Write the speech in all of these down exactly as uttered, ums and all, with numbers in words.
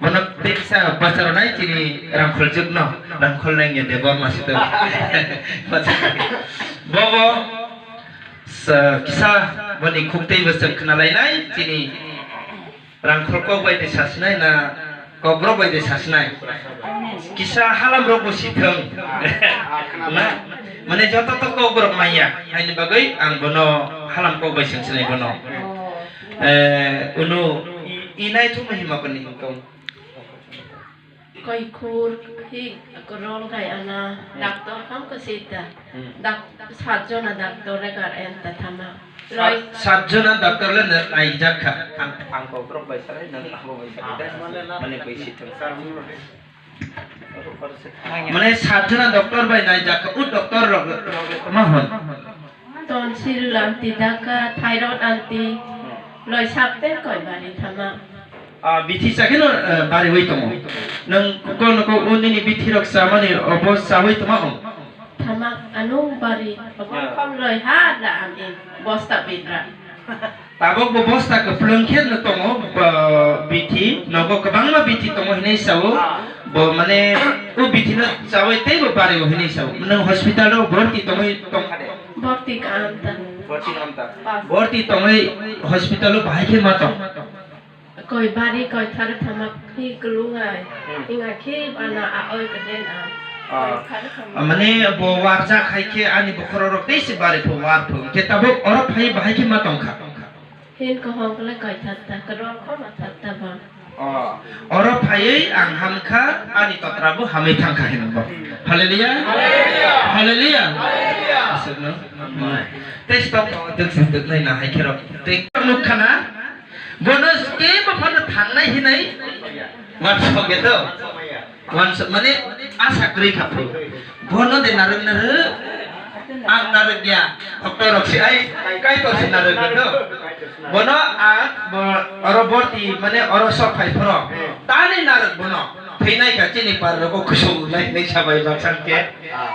Bono tei kisa bacharo nai chini Rangkholjwk no, Rangkhol nai nge de borma sito. Bobo sa-, kisa boni khuk tei bwswk khna lai nai chini Rangkhol kok bai de sasnai na Kokborok bai de sasnai. Kisa halam rok bo sithwng. Na, mane joto to Kokborok manya. Haini bagwi ang bono halam kok bai sengsinai bono. Eh, unu i, i nai thumwi hima koni hingkong. Koi khur hi rol gai ana doctor kam ko sita. Hmm. Dak-, sat jona doctor regar enta thama. Sat, sat jona doctor le na-, naijak kha. Ang, ang kok rok bai sarai, nang abo bai sarai. Mane bai si thang. Mane sat jona doctor bai naijak kha. U doctor rok, rok ma hon. Tonsil anti daka, thyroid anti, loi sapten koi bari thama. Ah, bithi chakheno, eh, bariwi tongo. Nang kukon ko unini bithi rok chamani obo chawi tongma ong. Thama anung bari, obo khom loi ha da am in, bosta bidra. Tabok bo bosta kwplwng khe no tongo, bo bithi, nogo kwbangma bithi tongo hinwi sao. Bo mane o bithi no chawi tei bo bariwi hinwi sao. Nang hospital o borti tongwi tong kha de? Borti ka amta. Borti no amta. Borti tongwi hospital o bahai khe ma tong? Koi bari koi thar thama khi klungai. Hmm. Inga khi ana a oi ka den a. Ah. Koi thar thama. Mane bo warjak hai khe ani bokhorok rok tei se bari pho war pho. Khe tabok oro phai bahai khe ma tong kha. Hin kaham kle kai thatta, kadol khoma thatta ba. Oh, oro phaiwi ang hamkha, ani totra bo hamwi thangkha hinwi bo. Hallelujah. Hallelujah. Hallelujah. Aswkno. Tei stop, tuk sing tuk nai na hai khe rok. Tei nuk khana, bono tei bo phano thangnai hinwi. Mat song ge to. Wansa mane asa kwrwi kha phuru. Bono de narwk narwk. Ang narwk ya. Doctor rok se ai, Kaitor se narwk ya do. Bono ang bo-, oro borti mane oro sok phai phoro. Tani narwk bono. Thwinai kha chini par rok kusung nai nai sabai baksan ke.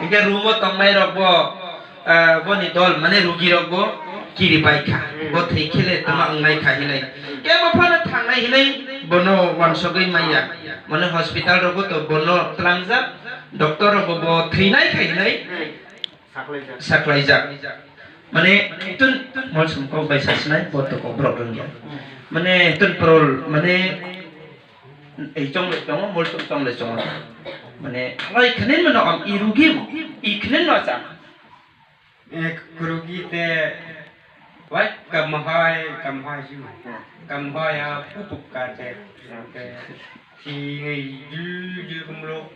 Inke room o tongnai rok bo. Ah, boni dol mane rugi rok bo kiri bai kha. Hmm. Bo thwi khele tama wngnai kha hinwi. Kebo phano thangnai hinwi bono wansogwi manya. Mane hospital rogo to bono tlangjak, doctor rogo bo thwinai kha hinwi saklaijak. Mane tun molsum kok bai sasnai bo to kok borok rwngya. Mane tun parol mane ei chongle chongo, molsum chongle chongo. Mane halai khnen mano am i rugi mo, i khnen no cha. Ek kurugi te wai kamhai, kamhai ju. Kamhai ha pupup ka te. Te si ngai ju ju kumlo.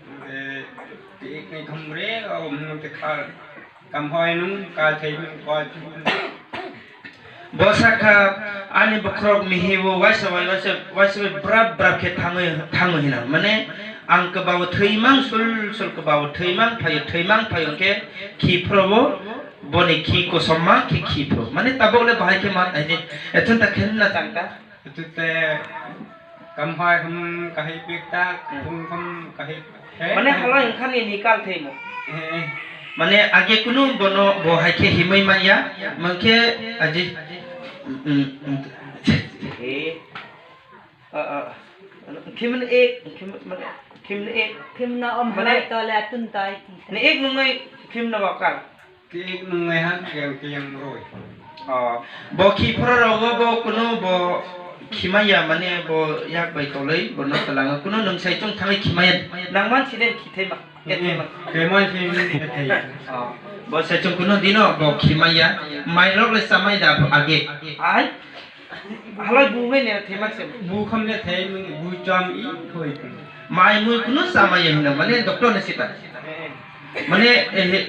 Te ek ngai kamre om te khal. Kamhai nung ka thai nung ka ju. Bo sakha ani bokhorok mihibo waisa wai-, waisa, waisa bai brap brap khe thangwi, thangwi hinang. Mane ang kwbao thwimang sul sul kwbao thwimang phaio, thwimang phaio khe khi phrobo boni khi kosom ma khe khi phro. Mane tabok le bahai khe ma thai ni. Ethun ta khen na tang ta. Ethun te Kamhai hum kahai pik ta, hmm, thung thum kahai he. Mane halai wngkha ni ni kal thai mo. Eh. Mane age kunu bono bo hai khe himwi manya, mangkhe aji, mm, mm, mm. Eh. Ah, ah. Khimni ek, khim-, mane, khimni ek. Khimna om mane halai tole atun tai. Ni ek nungwi khimna bakal. Tik nungnai han kiyang kiyang roi. Oh, bo khi phora rogo bo kunu bo khimaya mane bo yak bai toloi bo no talango kunu nung sai chung thangwi khimaya nang man siden khi thai ma, khe thai ma. Khimai siden khe thai. Oh, bo sai chung kunu dino bo khimaya mai rok le samai da age. Ai. Halai bu ngai ne thai mak se. Bu kham ne thai mung bu cham i thoi. Mai mui kunu sama ye hino mane doctor ne sita. Mane eh, eh,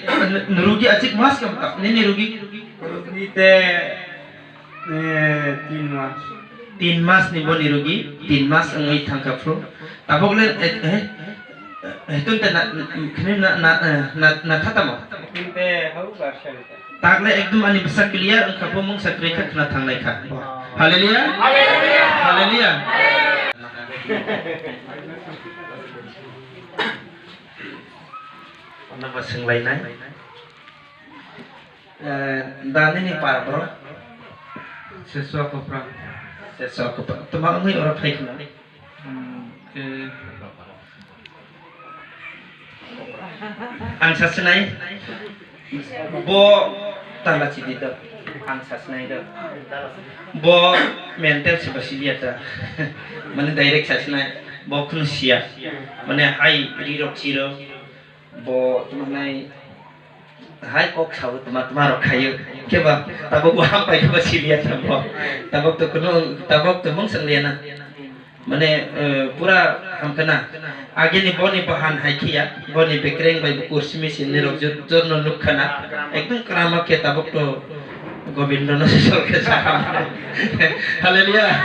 rugi achik mas kam ta nini rugi. Rugi te eh, tin mas. Tin mas ni boni rugi tin mas wngwi thangkha phru. Tabok le eh, eh, eh, tun te na khini na na na na thata mo. Tin te hau bar sa. Takle ekdum ani bwsa clear wngkha, bo mungsa kwrwi kha khna thangnai kha. Hallelujah. Hallelujah. Hallelujah. Ano ba swnglainai. Eh, da nini par bro? Seswa Kopra. Seswa Kopra. Tuma wngwi oro phai khna? Ang sasinai bo tala chidi do. Ang sasinai do. Bo mental se basi dia ta. Mane direct sasinai bo khun sia. Mane hai ri rok chiro bo tumanai hai kok sao tuma tuma rok khayo. Keba tabok bo ham pai keba silia tabo. Tabok to kuno tabok to mung sang liana. Mane, eh, pura hamkana. Agini boni bahan hai khiya, boni bekreng bai bukur simi sini rok jor-, jorno nukkana. Ekdom krama khe tabok to Gobindo no sisol khe sa. Hallelujah.